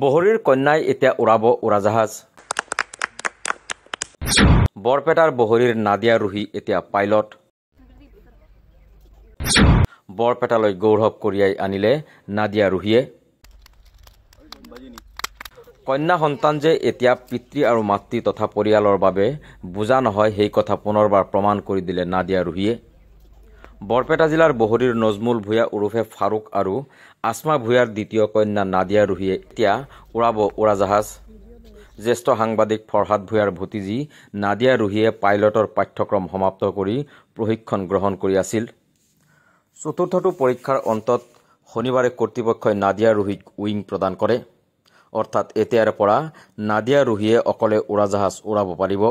বহৰীৰ কন্যাই এতিয়া উৰাব উৰাজাহাজ। বৰপেটাৰ বহৰীৰ নাদিয়া ৰুহি এতিয়া পাইলট। বৰপেটালৈ গৌৰৱ কঢ়িয়াই আনিলে নাদিয়া ৰুহিয়ে। কন্যা সন্তান যে এতিয়া পিতৃ আৰু মাতৃ তথা পৰিয়ালৰ বাবে বোজা নহয়, সেই কথা পুনৰবাৰ প্ৰমাণ কৰি দিলে নাদিয়া ৰুহিয়ে। বৰপেটা জিলাৰ বহৰীৰ নজমুল ভূঞা ওৰফে ফাৰুক আৰু আছমা ভূঞাৰ দ্বিতীয় কন্যা নাদিয়া ৰুহিয়ে এতিয়া উৰাব উৰাজাহাজ। জ্যেষ্ঠ সাংবাদিক ফৰহাদ ভূঞাৰ ভতিজী নাদিয়া ৰুহিয়ে পাইলটৰ পাঠ্যক্ৰম সমাপ্ত কৰি প্ৰশিক্ষণ গ্ৰহণ কৰি আছিল। চতুৰ্থটো পৰীক্ষাৰ অন্তত শনিবাৰে কৰ্তৃপক্ষই নাদিয়া ৰুহিক উইং প্ৰদান কৰে। অৰ্থাৎ এতিয়াৰ পৰা নাদিয়া ৰুহিয়ে অকলে উৰাজাহাজ উৰাব পাৰিব।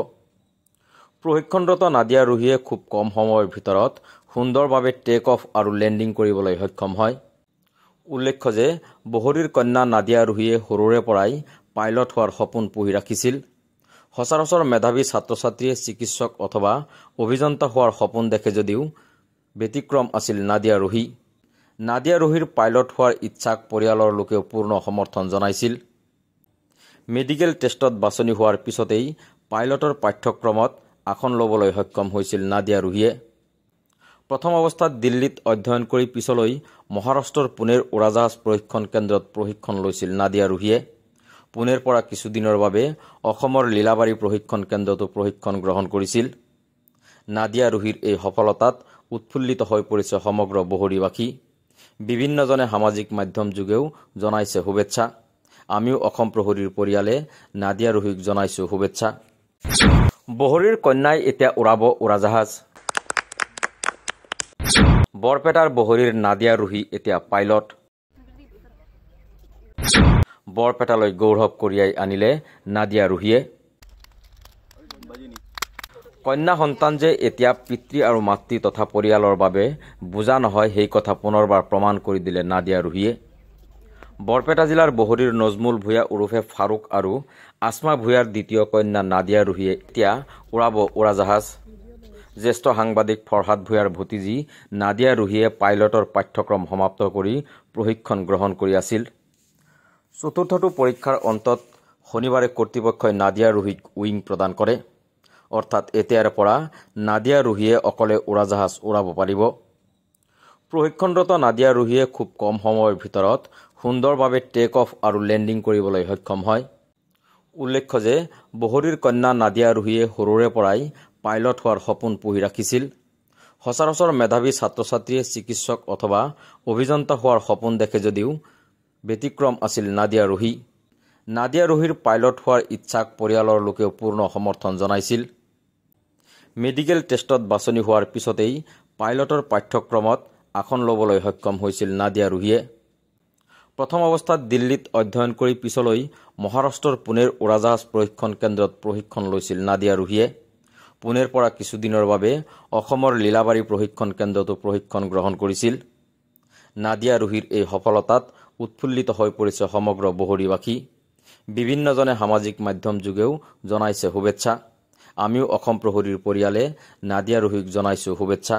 প্ৰশিক্ষণৰত নাদিয়া ৰুহিয়ে খুব কম সময়ৰ ভিতৰত সুন্দৰভাৱে টেক অফ আৰু লেণ্ডিং কৰিবলৈ সক্ষম হয়। উল্লেখ্য যে বহৰীৰ কন্যা নাদিয়া ৰুহিয়ে সৰুৰে পৰাই পাইলট হোৱাৰ সপোন পুহি ৰাখিছিল। সচৰাচৰ মেধাৱী ছাত্ৰ-ছাত্ৰীয়ে চিকিৎসক অথবা অভিযন্তা হোৱাৰ সপোন দেখে যদিও ব্যতিক্ৰম আছিল নাদিয়া ৰুহি। নাদিয়া ৰুহিৰ পাইলট হোৱাৰ ইচ্ছাক পৰিয়ালৰ লোকেও পূৰ্ণ সমৰ্থন জনাইছিল। মেডিকেল টেষ্টত বাছনি হোৱাৰ পিছতেই পাইলটৰ পাঠ্যক্ৰমত আসন ল'বলৈ সক্ষম হৈছিল নাদিয়া ৰুহিয়ে। প্ৰথম অৱস্থাত দিল্লীত অধ্যয়ন কৰি পিছলৈ মহাৰাষ্ট্ৰৰ পুনেৰ উৰাজাহাজ প্ৰশিক্ষণ কেন্দ্ৰত প্ৰশিক্ষণ লৈছিল নাদিয়া ৰুহিয়ে। পুনেৰ পৰা কিছুদিনৰ বাবে অসমৰ লীলাবাৰী প্ৰশিক্ষণ কেন্দ্ৰতো প্ৰশিক্ষণ গ্ৰহণ কৰিছিল। নাদিয়া ৰুহিৰ এই সফলতাত উৎফুল্লিত হৈ পৰিছে সমগ্ৰ বহৰীবাসী। বিভিন্নজনে সামাজিক মাধ্যম যোগেও জনাইছে শুভেচ্ছা। আমিও অসম প্ৰহৰীৰ পৰিয়ালে নাদিয়া ৰুহিক জনাইছোঁ শুভেচ্ছা। বহৰীৰ কন্যাই এতিয়া উৰাব উৰাজাহাজ। বৰপেটাৰ বহৰীৰ নাদিয়া ৰুহি এতিয়া পাইলট। বৰপেটালৈ গৌৰৱ কঢ়িয়াই আনিলে নাদিয়া ৰুহিয়ে। কন্যা সন্তান যে এতিয়া পিতৃ আৰু মাতৃ তথা পৰিয়ালৰ বাবে বোজা নহয়, সেই কথা পুনৰবাৰ প্ৰমাণ কৰি দিলে নাদিয়া ৰুহিয়ে। বৰপেটা জিলাৰ বহৰীৰ নজমুল ভূঞা ওৰফে ফাৰুক আৰু আছমা ভূঞাৰ দ্বিতীয় কন্যা নাদিয়া ৰুহিয়ে এতিয়া উৰাব উৰাজাহাজ। জ্যেষ্ঠ সাংবাদিক ফৰহাদ ভূঞাৰ ভতিজী নাদিয়া ৰুহিয়ে পাইলটৰ পাঠ্যক্ৰম সমাপ্ত কৰি প্ৰশিক্ষণ গ্ৰহণ কৰি আছিল। চতুৰ্থটো পৰীক্ষাৰ অন্তত শনিবাৰে কৰ্তৃপক্ষই নাদিয়া ৰুহিক উইং প্ৰদান কৰে। অৰ্থাৎ এতিয়াৰ পৰা নাদিয়া ৰুহিয়ে অকলে উৰাজাহাজ উৰাব পাৰিব। প্ৰশিক্ষণৰত নাদিয়া ৰুহিয়ে খুব কম সময়ৰ ভিতৰত সুন্দৰভাৱে টেক অফ আৰু লেণ্ডিং কৰিবলৈ সক্ষম হয়। উল্লেখ্য যে বহৰীৰ কন্যা নাদিয়া ৰুহিয়ে সৰুৰে পৰাই পাইলট হোৱাৰ সপোন পুহি ৰাখিছিল। সচৰাচৰ মেধাৱী ছাত্ৰ-ছাত্ৰীয়ে চিকিৎসক অথবা অভিযন্তা হোৱাৰ সপোন দেখে যদিও ব্যতিক্ৰম আছিল নাদিয়া ৰুহি। নাদিয়া ৰুহিৰ পাইলট হোৱাৰ ইচ্ছাক পৰিয়ালৰ লোকেও পূৰ্ণ সমৰ্থন জনাইছিল। মেডিকেল টেষ্টত বাছনি হোৱাৰ পিছতেই পাইলটৰ পাঠ্যক্ৰমত আসন ল'বলৈ সক্ষম হৈছিল নাদিয়া ৰুহিয়ে। প্ৰথম অৱস্থাত দিল্লীত অধ্যয়ন কৰি পিছলৈ মহাৰাষ্ট্ৰৰ পুনেৰ উৰাজাহাজ প্ৰশিক্ষণ কেন্দ্ৰত প্ৰশিক্ষণ লৈছিল নাদিয়া ৰুহিয়ে। পুনেৰ পৰা কিছুদিনৰ বাবে অসমৰ লীলাবাৰী প্ৰশিক্ষণ কেন্দ্ৰতো প্ৰশিক্ষণ গ্ৰহণ কৰিছিল। নাদিয়া ৰুহিৰ এই সফলতাত উৎফুল্লিত হৈ পৰিছে সমগ্ৰ বহৰীবাসী। বিভিন্নজনে সামাজিক মাধ্যম যোগেও জনাইছে শুভেচ্ছা। আমিও অসম প্ৰহৰীৰ পৰিয়ালে নাদিয়া ৰুহিক জনাইছোঁ শুভেচ্ছা।